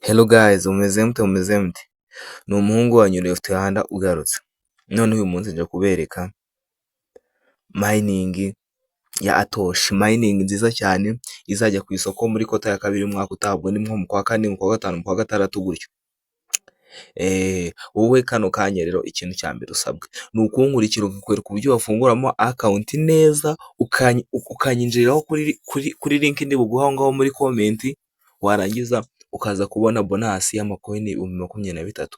Hello guys, mumeze mute, mumeze mute? Ni umuhungu wanyu Left Hand ugarutse. None uyu munsi nje kubereka mining ya Atoshi, mining nziza cyane izajya ku isoko muri quarter ya kabiri y'umwaka utaha, ubwo ni nko mu kwa kane, mu kwa gatanu, mu kwa gatandatu gutyo. Wowe kano kanya rero ikintu cya mbere usabwa ni ukunkurikira ukakwereka uburyo wafunguramo account neza, ukanyinjiriraho kuri link ndi buguhe aho ngaho muri comment, warangiza ukaza kubona bonus y'amacoin 23,000.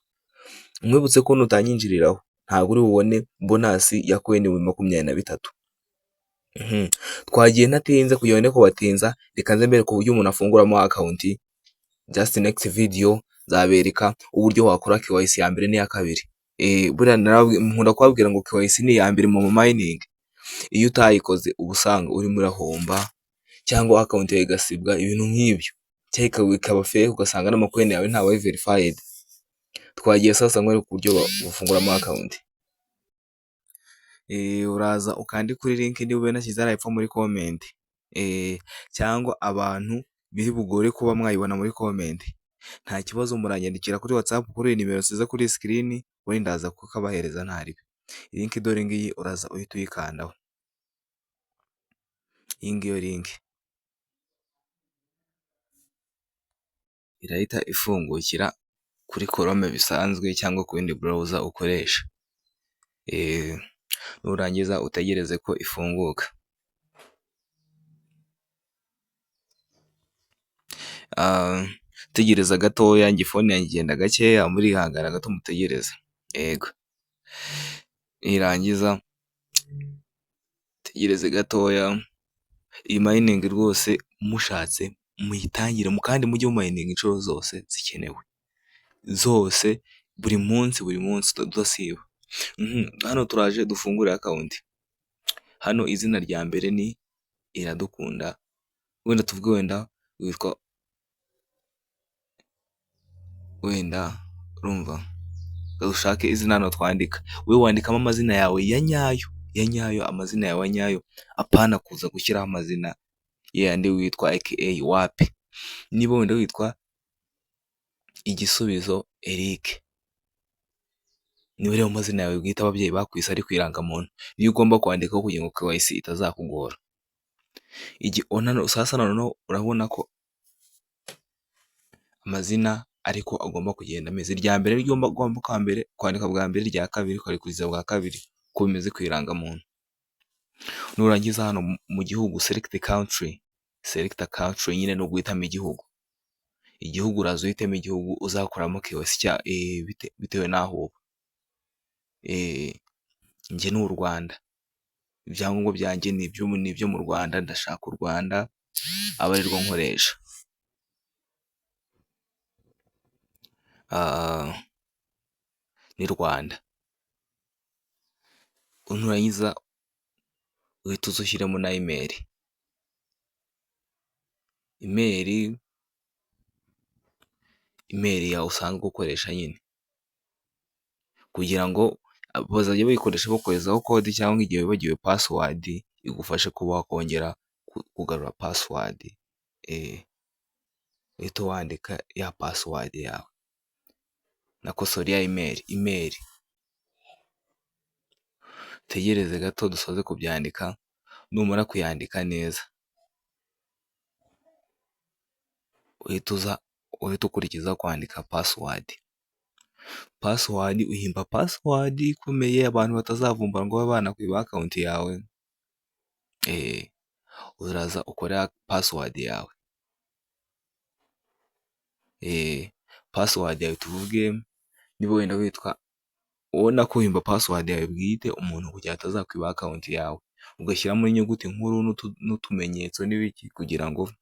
Nkwibutse ko nutanyinjiriraho ntabwo uri bubone bonus ya coin 23,000. Twagiye ntatinze kugira ngo ne kubatinza, reka nze mbereke uburyo umuntu afunguramo account. Just next video nzabereka uburyo wakora KYC ya mbere n'iya kabiri. Buriya nkunda kubabwira ngo KYC ni iya mbere mu mining. Iyo utayikoze uba usanga urimo urahomba cyangwa account yawe igasibwa, ibintu nk'ibyo, cyangwa ikaba fake ugasanga n'amacoin yawe ntabaye verified. Twagiye sasa nkwereka uburyo bafunguramo account. Uraza ukande kuri link ndi bube nashyize hariya hepfo muri comment, cyangwa abantu biri bugore kuba mwayibona muri comment, nta kibazo, muranyandikira kuri WhatsApp kuri iyi nimero nsize kuri screen, ubundi ndaza kukabahereza ntaribi. Link dore ngiyi, uraza uhita uyikandaho. Iyi ngiyo link irahita ifungukira kuri Chrome bisanzwe cyangwa ku yindi browser ukoresha. Nurangiza utegereze ko ifunguka. Tegereza gatoya, njye phone yanjye igenda gakeya, murihangana gato mutegereze. Yego. Nirangiza tegereze gatoya, iyi mining rwose mushatse muyitangire kandi mujye mumayininga inshuro zose zikenewe. Zose buri munsi buri munsi tudasiba. Hano turaje dufungure account. Hano izina rya mbere ni Iradukunda, wenda tuvuge wenda witwa wenda urumva ushake izina hano twandika, wowe wandikamo amazina yawe ya nyayo, ya nyayo, amazina yawe ya nyayo, apana kuza gushyiraho amazina yandi witwa aka wapi. Niba wenda witwa Igisubizo Eric, niba ariyo mazina yawe bwite ababyeyi bakwise ari ku irangamuntu, niyo ugomba kwandikaho kugira ngo KYC itazakugora. Sasa noneho urabona ko amazina ariko agomba kugenda ameze. Irya mbere niryo ugomba kwandika bwa mbere, irya kabiri ukarikurikiza bwa kabiri, uko bimeze ku irangamuntu. Nurangiza hano mu gihugu select country, select country nyine ni uguhitamo igihugu. Igihugu uraza uhitemo igihugu uzakoramo KYC bitewe n'aho uba. Njye ni u Rwanda, ibyangombwa byanjye ni ibyo mu Rwanda, ndashaka u Rwanda abe arirwo nkoresha. Ni Rwanda. Nurangiza uhite uza ushyiremo na email. Email, email yawe usanzwe ukoresha nyine, kugira ngo bazajya bayikoresha bakoherezaho code cyangwa igihe wibagiwe password igufashe kuba wakongera kugarura password. Uhite wandika ya password yawe, nako sorry ya email, email. Utegereze gato dusoze kubyandika, numara kuyandika neza uhite uza uhite ukurikizaho kwandika password. Password uhimba password ikomeye abantu batazavumbura ngo babe banakwiba account yawe. Uraza ukore password yawe. Password yawe tuvuge niba wenda witwa, ubona ko uhimba password yawe bwite umuntu kugira ngo atazakwiba account yawe, ugashyiramo inyuguti nkuru n'utumenyetso n'ibiki kugira ngo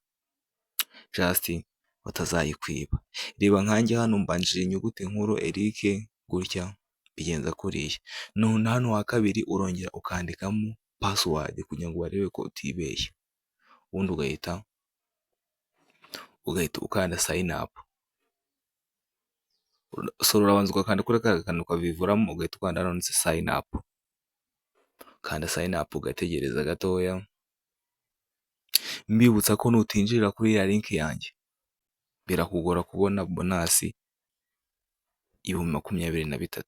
just batazayikwiba. Reba nkanjye hano mbanjije inyuguti nkuru Eric gutya mbigenza kuriya. None hano ha kabiri urongera ukandikamo password kugira ngo barebe ko utibeshya, ubundi ugahita ukanda sign up. Urabanza ugakanda kuri kariya kantu ukabivuramo, ugahita ukanda hano handitse sign up. Ukanda sign up ugategereza gatoya. Mbibutsa ko nutinjirira kuri iriya link yanjye Birakugora kubona bonus 23,000.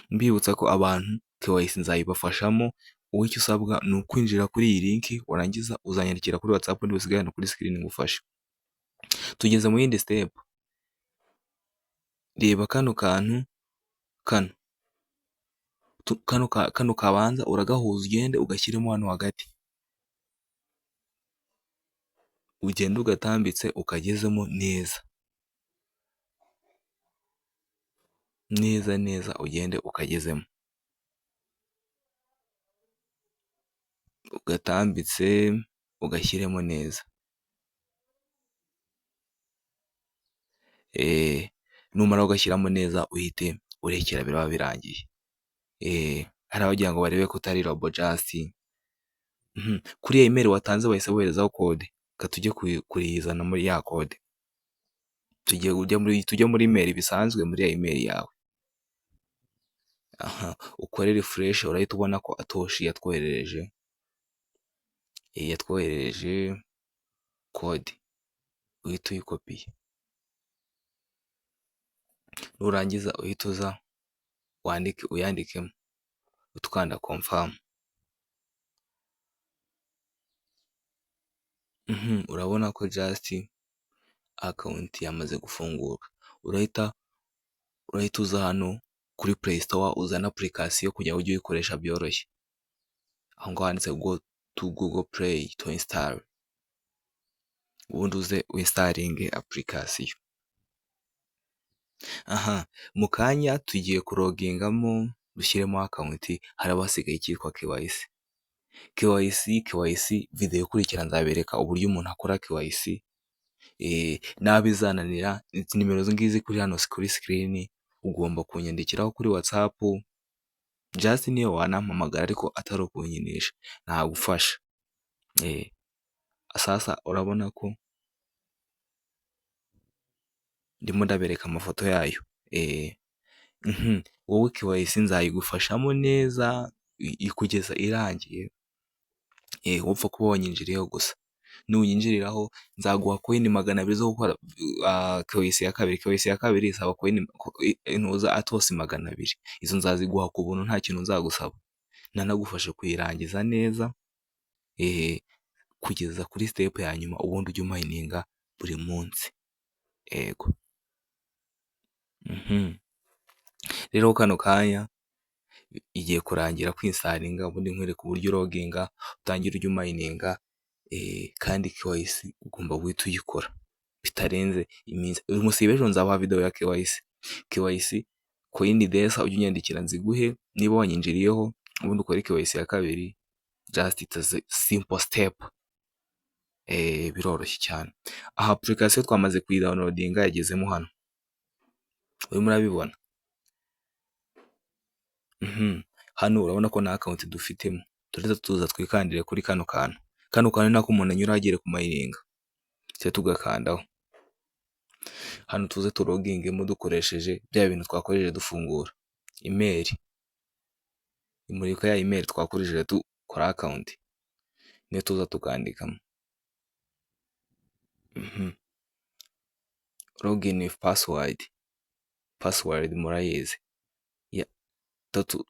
Mbibutsa ko abantu KYC nzayibafashamo, wowe icyo usabwa ni ukwinjira kuri iyi link, warangiza uzanyandikira kuri WhatsApp ndibusigaye hano kuri screen ngufashe. Tugeze mu yindi step. Reba kano kantu kano kano kabanza uragahuza, ugende ugashyiremo hano hagati, ugende ugatambitse ukagezemo neza neza neza, ugende ukagezemo ugatambitse ugashyiremo neza. Numara kugashyiramo neza uhite urekera, biraba birangiye. Hari abagira ngo barebe ko utari robo just. Kuri email watanze bahise boherezaho code, reka tujye kuyizana muri ya code. Tujye muri email bisanzwe, muri ya email yawe. Aha ukore refresh, urahita ubona ko Atoshi yatwoherereje, yatwoherereje code, uhita uyikopiye. Nurangiza uhita uza wandike, uyandikemo, uhita ukanda confirm. Urabona ko just account yamaze gufunguka. Urahita uza hano kuri Play Store uzane application kugira ngo ujye uyikoresha byoroshye. Aho ngaho handitse go to Google Play to install. Ubundi uze winstaringe application. Aha mu kanya tugiye kurogingamo dushyiremo account, haraba hasigaye icyitwa KYC. KYC, KYC video ikurikira nzabereka uburyo umuntu akora KYC. N'abizananira nimero ngizi kuri hano kuri screen, ugomba kunyandikiraho kuri WhatsApp, just niyo wanampamagara ariko atari ukunyinisha nagufasha. Sasa urabona ko ndimo ndabereka amafoto yayo. Wowe KYC nzayigufashamo neza kugeza irangiye, upfa kuba wanyinjiriyeho gusa. Nunyinjiriraho nzaguha coin 200 zo gukora KYC ya kabiri. KYC ya kabiri isaba coin intuza Atos 200. Izo nzaziguha ku buntu, nta kintu nzagusaba. Nanagufasha kuyirangiza neza kugeza kuri step ya nyuma, ubundi ujye umayininga buri munsi. Yego. Rero kano kanya igiye kurangira kwinstaringa, ubundi nkwereka uburyo uroginga, utangire ujye umayininga, kandi KYC ugomba guhita uyikora bitarenze iminsi. Umusibe ejo nzabaha video ya KYC. KYC coin desa ujye unyandikira nziguhe niba wanyinjiriyeho, ubundi ukore KYC ya kabiri, just it's a simple step. Biroroshye cyane. Aha application twamaze kuyidownloadinga, yagezemo hano. Urimo urabibona? Hano urabona ko nta account dufitemo. Turahita tuza twikandire kuri kano kantu. Kano kantu ni nako umuntu anyura agiye kumayininga. Tujye tugakandaho. Hano tuze turogingemo dukoresheje bya bintu twakoresheje dufungura. Email. Imurika ya email twakoresheje dukora account. Niyo tuza tukandikamo. Login with password. Password murayizi.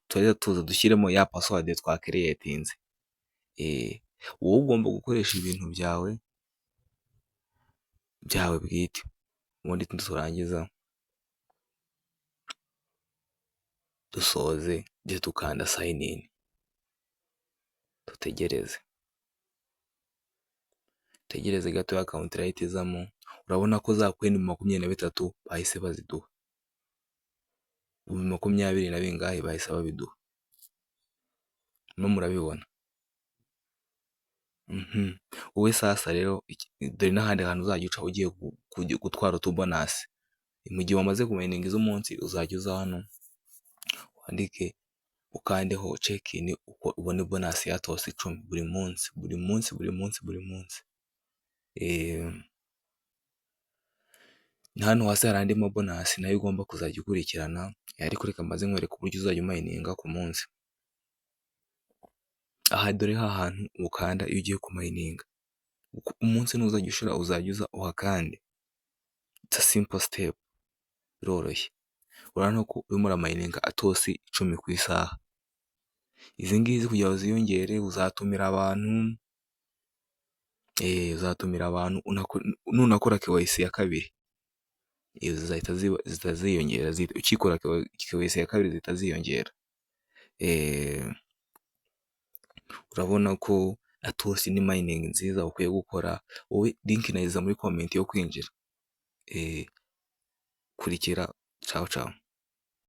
Turahita tuza dushyiremo ya password twakiriyetinze. Wowe ugomba gukoresha ibintu byawe bwite. Ubundi turangiza dusoze tujye dukanda sign in. Dutegereze. Dutegereze gato account irahita izamo, urabona ko za coin 23 bahise baziduha. 20 na bingahe bahise babiduha. Murimo murabibona. Wowe sasa rero dore n'ahandi hantu uzajya uca ugiye gutwara utubonasi. Mu gihe wamaze kumayininga iz'umunsi uzajya uza hano wandike ukandeho check in, ubone bonus ya Atos 10 buri munsi, buri munsi, buri munsi, buri munsi. Hano hasi hari andi mabonus nayo ugomba kuzajya ukurikirana, ariko reka mbanze nkwereke uburyo uzajya umayininga ku munsi. Aha dore hantu ukanda iyo ugiye kumayininga. Umunsi ntuzajya ushira, uzajya uza uhakande. It's a simple step, biroroshye. Urabona ko urimo uramayininga Atos 10 ku isaha. Izi ngizi kugira ngo ziyongere uzatumira abantu, uzatumira abantu, nunakora KYC ya kabiri zizahita ziyongera, ukikora KYC ya kabiri zihita ziyongera. Urabona ko Atos ni mining nziza ukwiye gukora, wowe link nayishyize muri comment yo kwinjira. Kurikira, cawu cawu.